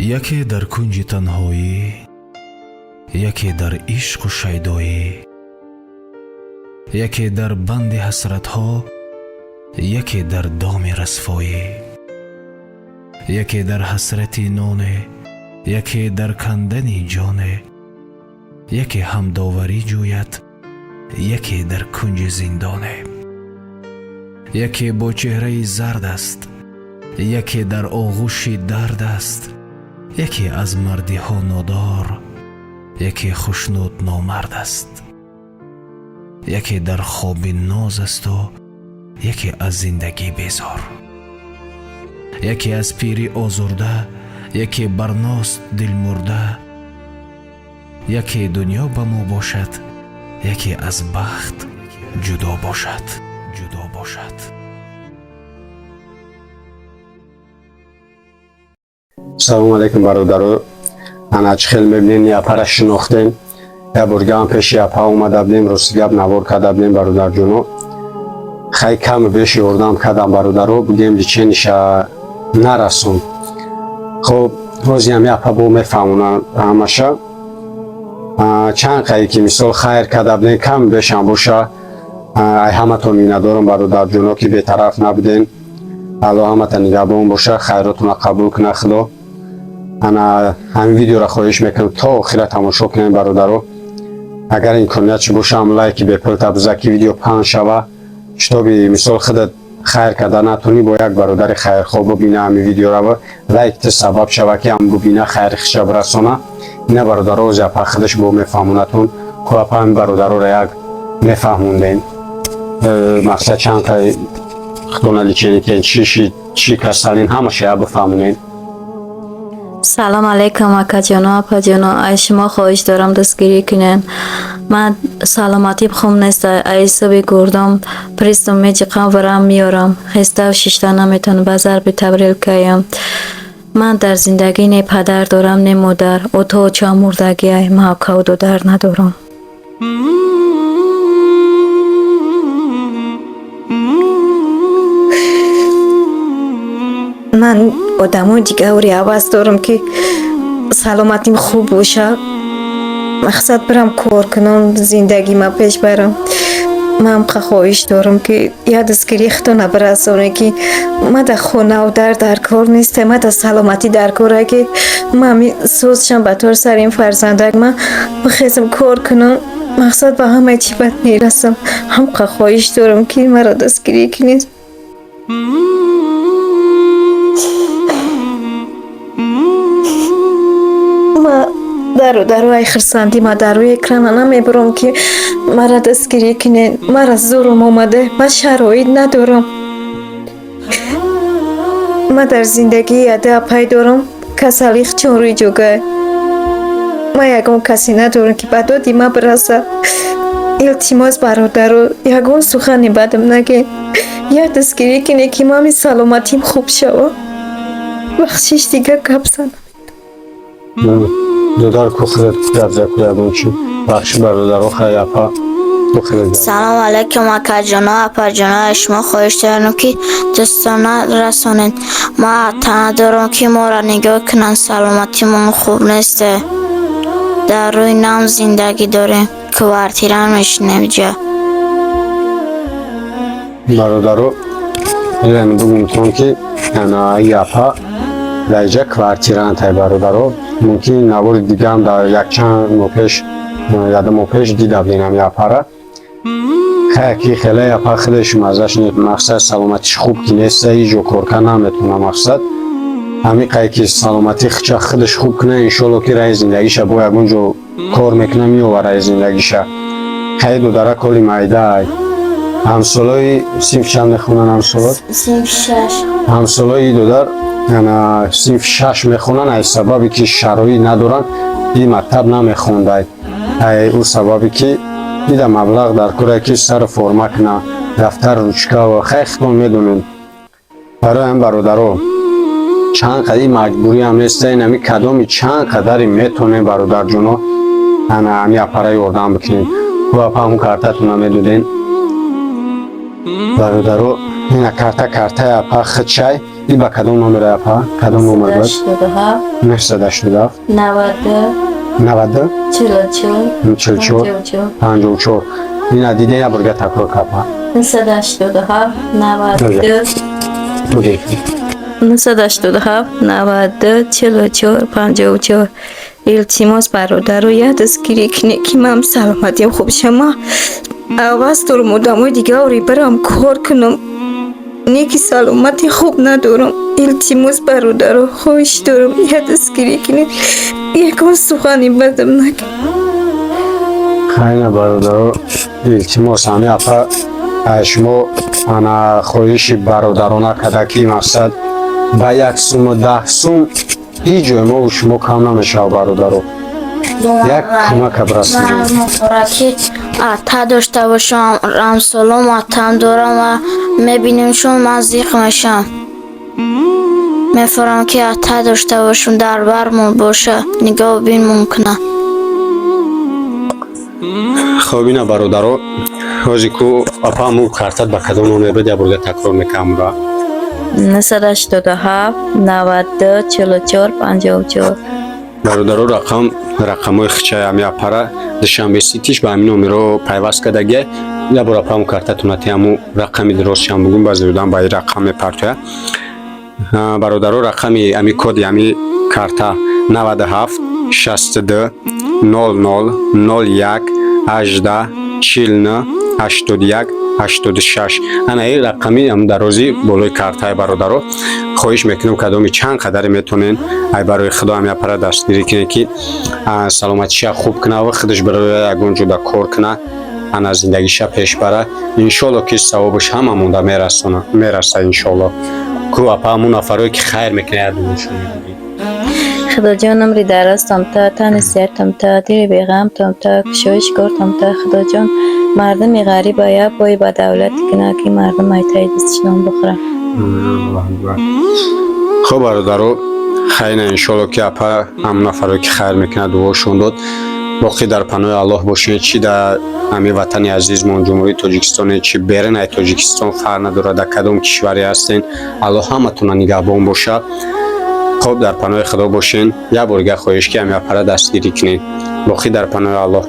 Яке дар кунҷи танҳоӣ, яке дар ишқу шайдоӣ, яке дар банди ҳасратҳо, яке дар доми расвоӣ, яке дар ҳасрати ноне, яке дар кандани ҷоне, яке ҳамдоварӣ ҷӯяд, яке дар кунҷи зиндоне, яке бо чеҳраи зард аст, яке дар оғӯши дард аст, яке аз мардиҳо нодор, яке хушнуд номард аст, яке дар хоби ноз асту яке аз зиндагӣ безор, яке аз пирӣ озурда, яке барност дилмурда, яке дунё ба мӯ бошад, яке аз бахт ҷудо бошад, ҷудо бошад. Салому алейкум, бародаро. Ана, чӣ хел мебинем, япара шинохтем. Я боргам пеши япа омада будем, рости гап, навор карда будем, бародарҷоно. Хай, каму беш ёрдам кардам, бародаро, бугем, лечение ша нарасон. Хоб, ҳозиам япа бо мефаҳмонам ҳамаша. Чанд қае ки мисол хайр карда будем, каму бешам боша, ай ҳаматон миннатдорам, бародарҷоно, ки бетараф набудем. Алло ҳамата нигаҳбон боша, хайротона қабул куна Худо. Ана, ҳамин видеоро хоҳиш мекунам, то охира тамошо кунем, бародаро. Агар имконият чи боша, ҳам лайки бепул табза, ки видео паҳн шава, чтобы мисол худат хайр карда натонӣ, бо як бародари хайрхоҳ бубина ҳамин видеоро, лайк ту сабаб шава, ки ҳам бубина, хайри хиша бирасона. Ина, бародаро, ози апа худаш бо мефаҳмонатон. Ку, апа, ҳамин бародароро як мефаҳмондем. Мақсад, чанд қай худона лечение кен, чӣ шид, чӣ касалин, ҳамаша як бифаҳмонем. Салом алейкум, акаҷоно, апаҷоно. Аз шумо хоҳиш дорам, дастгирӣ кунед. Ман саломатим хуб нест, аз ҳисоби гурдом приступ меҷиқам, варам меорам. Хеста шишта наметавонам, ба зарби тарелка ям. Ман дар зиндагӣ не падар дорам, не модар. Ото очам мурдагиай, ман акаву додар надорам. Ман одамои дигаре ҳавас дорам, ки саломатим хуб боша, мақсад, бирам кор кунам, зиндагима пеш барам. Ман хоҳиш дорам, ки як дастгирии худтона бирасонед, ки ма дар хонаву дар кор нестам, ма дар саломатӣ дар коре, ки ма ҳами созшам ба тор сари ин фарзандак, ма бихезам, кор кунам, мақсад, ба ҳамаи чӣ бад мерасам. Ҳамқа хоҳиш дорам, ки маро дастгирӣ кунед. Ма дару ай хурсандӣ, ма дар рӯи экрана намебурам, ки мара дастгирӣ кунед. Мара зӯрум омада, ман шароит надорам. Ман дар зиндагӣ яда апай дорам, касалих чун рӯи ҷогай. Ман ягон касе надорам, ки ба доди ман бирасад. Илтимос, бародаро, ягон сухани бадам нагӯед, як дастгирӣ кунед, ки ман саломатим хуб шава. Бахшиш, дигар гап занам. Додар, ку, худат гап за, ку, ягон чи. Бахши, бародаро, хай, апа, ку, худат гап. Салом алейкум, акаҷоно, апаҷоно. Аз шумо хоҳиш дорам, ки дастона расонед. Ма ата надорам, ки моро нигоҳ кунанд. Саломатимон хуб нест, дар рӯи нам зиндагӣ дорем, квартира мешинем ҷа. Бародаро, илам бугумтон, ки ана апа дар иҷа квартирантай. Бародаро, мумкин навори дигаам дар якчанд моҳ пеш, яда моҳ пеш дида будем апара. Хаяки хеле апа худаш маззаш не, мақсад, саломатиш хуб ки неста, ҳеҷ ҷо корка наметавона. Мақсад, ҳамин қай ки саломатӣ хича худаш хуб куна, иншолло, ки раи зиндагиша бо ягон ҷо кор мекуна, меовара зиндагиша. Хай, додара, коли майда, ҳамсолои синф чанд мехонанд ҳамсолот? Синфи шаш. Ҳамсолои додар, ана, синфи шаш мехонанд. Аз сабабе ки шароит надоранд, и мактаб намехондай. Ай ӯ сабабе ки ида маблағ дар кора, ки сару форма куна, дафтар, ручка ва хай, худтон медонед. Барои ҳам, бародаро, чанд қади маҷбуриам неста, ин ҳами кадоми чанд қадаре метонем, бародарҷоно, ана ҳами апара ёрдам бикунем. Ку, апа, ҳамун картатона медоден, бародаро. Ина карта, картаи апа хидшай. И ба кадом номер, апа? Кадом номер буд? 87. 987. 92. 92. 44. 44. 54. 54. Ина диде, я бурга такрор капа. 987 92. Буги. 987 92 44 54. Илтимос, бародаро, як дастгирӣ кунед, ки ман саломатиам хуб шама. Ҳавас дорам одамои дигаре барам кор кунам, не ки саломати хуб надорам. Илтимос, бародаро, хоҳиш дорам, як дастгирӣ кунед, ягон сухани бадам накунед. Хайна, бародаро, илтимос, ҳами апа ай шумо ана хоҳиши бародарона када, ки мақсад ба 1 суму 10 сум ҳеҷ ҷой мо шумо кам намешавад, бародаро, як кӯмака бирасонед. Ман мефорам, ки ата дошта бошам, рамсолом атам дорам ва мебинем, чун ман зиқ мешам. Мефорам, ки ата дошта бошам, дар бармон боша, нигоҳбинмон куна. Хоб, ина, бародаро, ҳози ку апа, аму картат ба кадом номер буд? Я бурга такрор мекунам ра. 987 92 44 54. Бародаро, рақам, рақамҳои хичаи ами апара Душанбе Ситиш ба ҳамин номерҳо пайваст кардагия. Я бор, апа, аму картатона те, аму рақами дуростшам бугум, баъзе одам ба ин рақам мепартояд. Бародаро, рақами ами коди ами карта 97 62 00 01 18 49 81 86. Ана ин рақами ам дарози болои картаи. Бародаро, хоҳиш мекунам, кадоми чанд қадаре метонен, ай барои худо ҳам япара дастгирӣ кунед, ки саломатиша хуб куна ва худаш барои ягон ҷода кор куна, ана зиндагиша пеш бара. Иншолло, ки савобаш ҳама монда мерасона, мераса, иншолло. Ку, апа, ҳамун нафарое ки хайр мекунад, як дунёшон мебинӣ. Худоҷон, умри дарозтон та, тани сиҳатон та, дили беғамтон та, кушоиш кортон та. Худоҷон, мардуми ғариба як бой ба давлат куна, ки мардум айтаи дастшон бухӯранд. Хуб, бародаро, хайна, иншолло, ки апа ҳамун нафарое ки хайр мекунад, дуошон дод. Боқӣ дар паноҳи Аллоҳ бошед. Чӣ дар ҳамин ватани азизмон, Ҷумҳурии Тоҷикистоне, чӣ берун ай Тоҷикистон, фарқ надорад, дар кадом кишваре ҳастен, Аллоҳ ҳаматона нигаҳбон бошад. Хуб, дар паноҳи Худо бошен. Як бор дигар хоҳиш, ки ҳамин апара дастгирӣ кунед. Боқӣ дар паноҳи Аллоҳ.